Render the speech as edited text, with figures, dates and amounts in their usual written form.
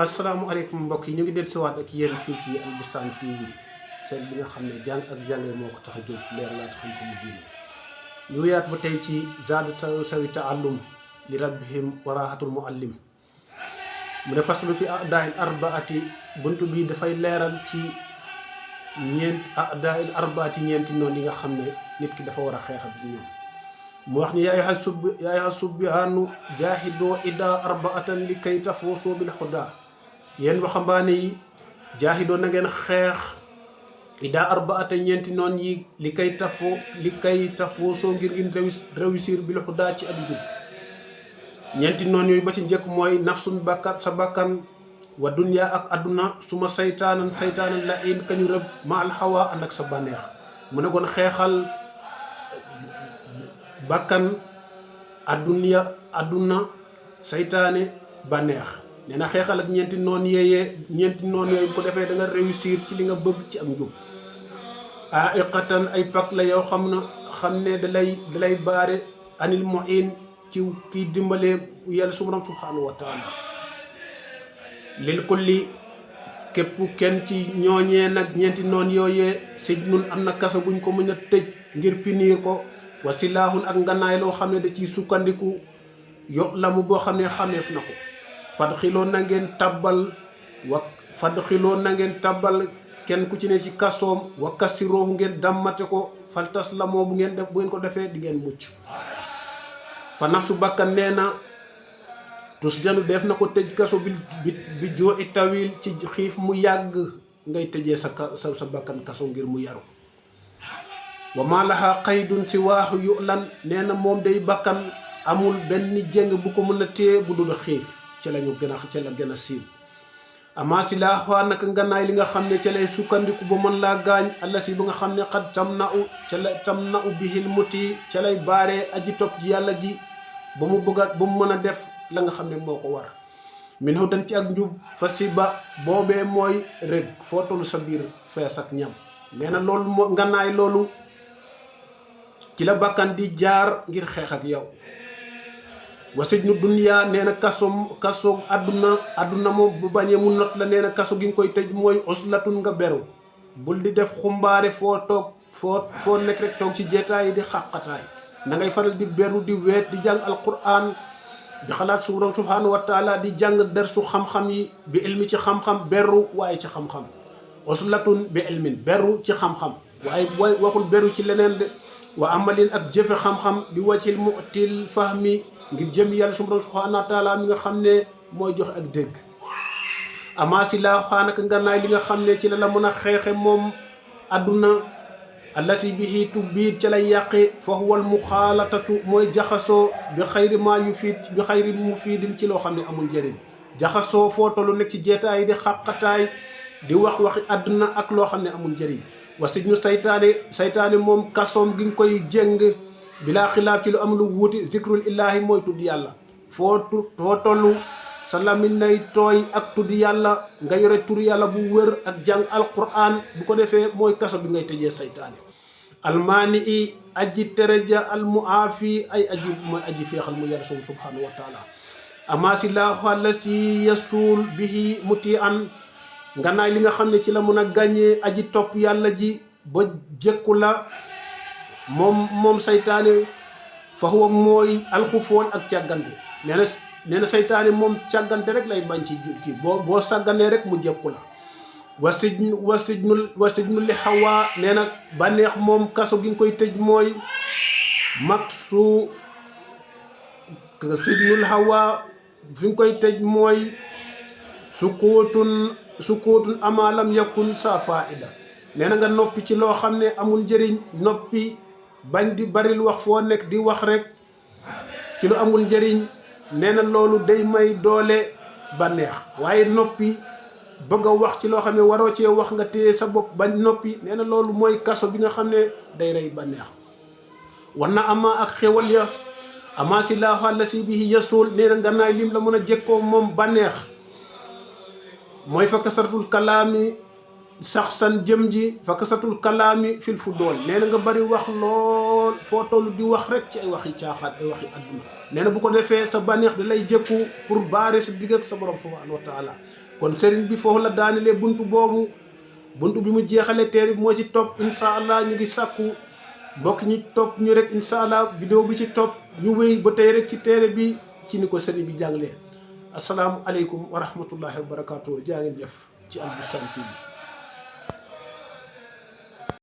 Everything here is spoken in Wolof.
asalaamaaleykum mbokk yi ñu ngi dellusiwaat ak yéen fii ci Al Bustaan TV seen bi nga xam ne jàng ak jàngale moo ko tax a jóg leeralaat xam-xamu diine ñu wéyaat ba tey ci zaadu sawi taallum li rabbihim waraahatul muallim mu ne faslu fi adaa'il arbaati buntu bi dafay leeral ci adaa'il arbaati ñeenti noonu yi nga xam ne nit ki dafa war a xeex ak ñoom mu wax ni yaa ayyuha subyaanu jaahidoo ida arbaatan li kay tafuusu bil hudaa yéen waxambaane yi jaahidoo na ngeen xeex ida arbaata ñeenti noon yi li kay tafuusu ngir ngeen réussir bil hudaa ci ak jub ñeenti noon yooyu ba ci njëkk mooy nafsun bakkat sa bakkan wa dunya ak adduna suma saytaanan la in kañu rëb ma al hawa ànd ak sa bànneex mu ne kon xeexal bakkan adduna saytaane bànneex nee na xeexal ak ñeenti noon yooyu bu ko defee da nga réussir ci li nga bëgg ci ak njub aiqatan ay pak la yow xam ne dalay baare anil mu'in ci kiy dimbalee yàlla subhanahu wa taala lil kulli képp kenn ci ñooñee nag ñeenti noon yooyee sijnun am na kaso buñ ko mën a tëj ngir punir ko wasilaaxun ak nganaay loo xam ne da ciy sukkandiku yo lamu boo xam ne xameef na ko fadxiloo na ngeen tabbal kenn ku ci ne ci kasoom wa kasiroohu ngeen dammate ko faltas la moo bu ngeen ko defee di ngeen mucc fa nafsu bakkan nee na tus janu def na ko tëj kaso bi joo i tawil ci xiif mu yàgg ngay tëjee sa bakkan kaso ngir mu yaru wa maa laha qaydun si waaxu yu lan nee na moom day bakkan amul benn jéng bu ko mën a téye bu dul xiif ca la gën a siiw amaa si laa xawaa naka nganaay li nga xam ne ca lay sukkandiku ba mën laa gaañ alla si ba nga xam ne xat tam na u bihil muti ca lay baaree aji topp ji yàlla ji ba mu mën a def la nga xam ne moo ko war min hu dan ci ak njub fa si ba boobee mooy rek foo tollu sa biir fees ak ñam nee na loolu moo nganaay loolu ci la bakkan di jaar ngir xeex ak yow wasijnu dunya nee na kaso adduna moom bu bañee mu not la nee na kaso gi nga koy tëj mooy uslatun nga beru bul di def xumbaare foo nekk rek toog ci jeetaay yi di xàqataay na ngay faral di beru di weet di jàng alquran di xalaat subhanahu wa taala di jàng dersu xam-xam yi bi ilmi ci xam-xam beru waaye ci xam-xam uslatun bi ilmin beru ci xam-xam waaye waxul beru ci leneen de wa amalin ak jëfe xam-xam di wàccil mu'til fahmi ngir jëm yàlla subhanahu wa taala mi nga xam ne mooy joxe ak dégg amaa si laa xaanaka nganaay li nga xam ne ci la mën a xeexe moom adduna allasi bihi tubbiit ca lay yàqe fa huwal muxaalatatu mooy jaxasoo bi xayri mufiidin ci loo xam ne amul njëriñ jaxasoo foo tollu nekk ci jeetaay di xàqataay di waxi adduna ak loo xam ne amul njëriñ wa sijnu saytaane moom kasoom gi nga koy jéng bilaa xilaaf ci lu am lu wuuti zikrul illaahi mooy tudd yàlla foo tollu sa lamiñ nay tooy ak tudd yàlla nga yore tur yàlla bu wër ak jàng alquran bu ko defee mooy kaso bi ngay tëjee saytaane almaani i aji tereja almuaafi ay aji féexal mu yàlla subhanahu wa taala amaasi laahu allasi yasuul bihi muti an nganaay li nga xam ne ci la mën a gàññee aji topp yàlla ji ba jëkku la moom saytaane fa huwa mooy alxufoon ak càggante nee na saytaane moom càggante rek lay bañ ci kii boo sàgganee rek mu jëkku la wasijnu li xawaa nee na bànneex moom kaso gi nga koy tëj mooy sijnul xawaa fi nga koy tëj mooy sukuutun amaalam yakun sa faida nee na nga noppi ci loo xam ne amul njëriñ noppi bañ di baril wax foo nekk di wax rek ci lu amul njëriñ nee na loolu day may doole bànneex waaye noppi bëgg a wax ci loo xam ne waroo cee wax nga téye sa bopp bañ noppi nee na loolu mooy kaso bi nga xam ne day rey bànneex war na ama ak xewal ya ama si laahu allasi bihi yasul nee na nga naay lim la mën a jëkkoo moom bànneex mooy fa kasaratul kalaami sax san jëm ji fa kasaratul kalaami fil fu dool nee na nga bari wax lool foo toll di wax rek ci ay waxi caaxaan ay waxi adduna nee na bu ko defee sa bànneex da lay jëkku pour baare sa digg ak sa borom subhanahu wa taala kon sëriñ bi foofu la daanelee buntu boobu. buntu bi mu jeexalee téere bi moo ci topp incha allah ñu ngi sàkku bokk ñi topp ñu rek incha allah vidéo bi ci topp ñu wéy ba tey rek ci téere bi ci ni ko sëriñ bi jàngalee. asalaamualeykum wa rahmatullahi wa barakaatu jaa ngeen jëf ci Albustan TV.